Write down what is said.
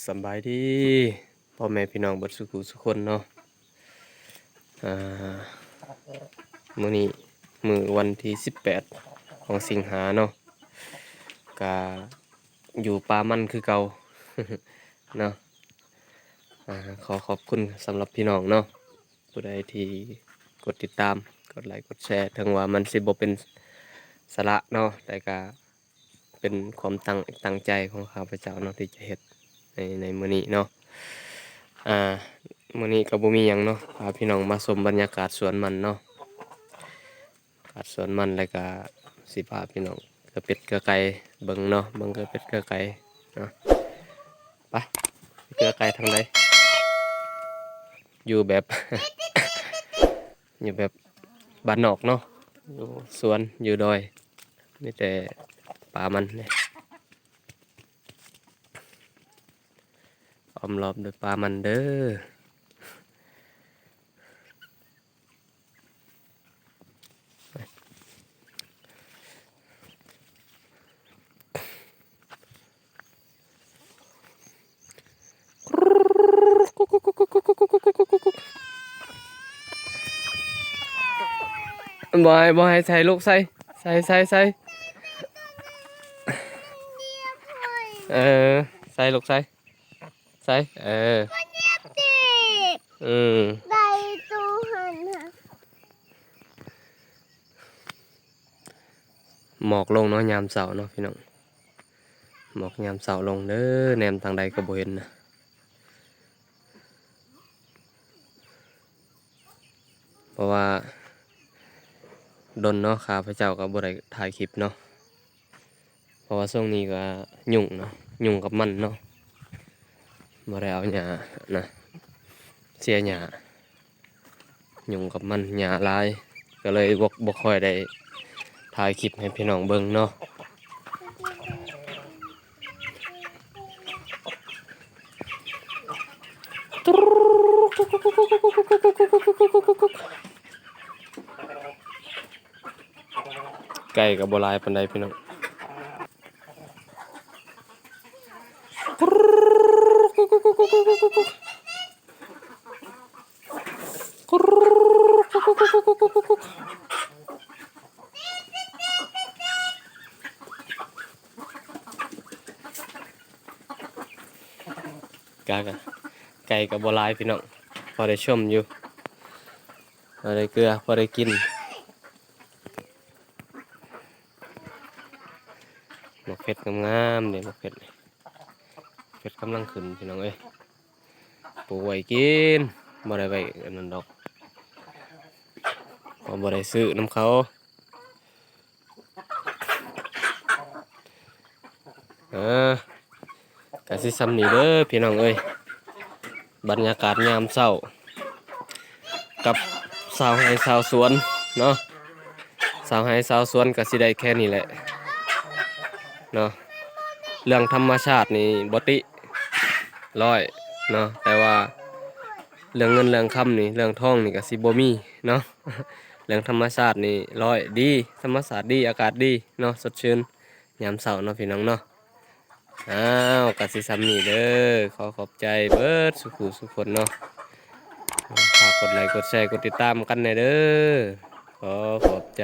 ສະບາຍດີພໍ່ແມ່ພີ່ນ້ອງເບິດສູ່ຜູ້ສູ່ຄົນເນາະ. ອ່າ ມື້ນີ້ມື້ວັນທີສິບແປດຂອງສິງຫາເນາະ, ກະຢູ່ປ່າມັນຄືເກົ່າເນາະ. ອ່າ ຂໍຂອບຄຸນສຳລັບພີ່ນ້ອງເນາະ ຜູ້ໃດທີ່ກົດຕິດຕາມ ກົດໄລ ກົດແຊ, ເຖິງວ່າມັນຊິບໍ່ເປັນສາລະເນາະ ແຕ່ກະ ເປັນຄວາມຕັ້ງ ຕັ້ງໃຈຂອງຂ້າພະເຈົ້າເນາະ ທີ່ຈະເຮັດໃນ ໃນມື້ນີ້ເນາະ. ອ່າ ມື້ນີ້ກໍບໍ່ມີຫຍັງເນາະ ພາພີ່ນ້ອງມາຊົມບັນຍາກາດສວນມັນເນາະ, ກາດສວນມັນ ແລ້ວກະຊິພາພີ່ນ້ອງເກືອເປັດເກືອໄກ່ເບິ່ງເນາະ, ເບິ່ງເກືອເປັດເກືອໄກ່ເນາະ. ໄປ ເກືອໄກ່ທາງໃດ? ຢູ່ແບບ ຢູ່ແບບບ້ານນອກເນາະ, ຢູ່ສວນ ຢູ່ດອຍ ມີແຕ່ປ່າມັນເດ້ ອ້ອມລອບດ້ວຍປ່າມັນເດີ້. ບໍ່ໃຫ້ ບໍ່ໃຫ້ໃສ່ລູກ ໃສ່ ໃສ່ ໃສ່ ໃສ່ ເອີ ໃສ່ລູກ ໃສ່ ໃສ່ ເອີ ອືມ ໄດ້ໂຕຫັ້ນນະ. ໝອກລົງເນາະ ຍາມເຊົ້າເນາະພີ່ນ້ອງ, ໝອກຍາມເຊົ້າລົງເດີ້, ແນມທາງໃດກໍບໍ່ເຫັນນະ. ເພາະວ່າດົນເນາະ ຂ້າພະເຈົ້າກໍບໍ່ໄດ້ຖ່າຍຄລິບເນາະ, ເພາະວ່າຊ່ວງນີ້ກໍຫຍຸ້ງເນາະ ຫຍຸ້ງກັບມັນເນາະ, ບໍ່ໄດ້ເອົາຫຍ້ານະ ເສຍຫຍ້າ. ຫຍຸ້ງກັບມັນ ຫຍ້າຫຼາຍ ກໍເລີຍບໍ່ ບໍ່ຄ່ອຍໄດ້ຖ່າຍຄລິບໃຫ້ພີ່ນ້ອງເບິ່ງເນາະ. ໄກ່ກໍບໍ່ຫຼາຍປານໃດພີ່ນ້ອງ. ກະ ກະ ໄກ່ກໍບໍ່ຫຼາຍພີ່ນ້ອງ, ພໍໄດ້ຊົມຢູ່ ພໍໄດ້ເກືອ ພໍໄດ້ກິນ. ໝາກເຜັດງາມໆເດ້ ໝາກເຜັດ ເຜັດກຳລັງຂຶ້ນພີ່ນ້ອງເອີຍ. ປູກໄວ້ກິນ ບໍ່ໄດ້ໄວ້ອັນນັ້ນດອກ ເພາະບໍ່ໄດ້ຊື້ນຳເຂົາ. ເອີ ກະຊິສ່ຳນີ້ເດີ້ພີ່ນ້ອງເອີຍ, ບັນຍາກາດຍາມເຊົ້າ ກັບຊາວໄຮ່ຊາວສວນເນາະ. ຊາວໄຮ່ຊາວສວນກໍຊິໄດ້ແຄ່ນີ້ແຫຼະເນາະ. ເລື່ອງທຳມະຊາດນີ້ບໍ່ຕິຮ້ອຍເນາະ, ແຕ່ວ່າເລື່ອງເງິນເລື່ອງຄຳນີ້ ເລື່ອງທອງນີ້ກໍຊິບໍ່ມີເນາະ. ເລື່ອງທຳມະຊາດນີ້ຮ້ອຍ ດີ ທຳມະຊາດດີ ອາກາດດີເນາະ, ສົດຊື່ນຍາມເຊົ້າເນາະ ພີ່ນ້ອງເນາະ. ອ້າວ ກະຊິສ່ຳນີ້ເດີ້, ຂໍຂອບໃຈເບິດສູ່ຜູ້ສູ່ຄົນເນາະ. ຝາກກົດໄລ ກົດແຊ ກົດຕິດຕາມກັນແດ່ເດີ້, ຂໍຂອບໃຈ.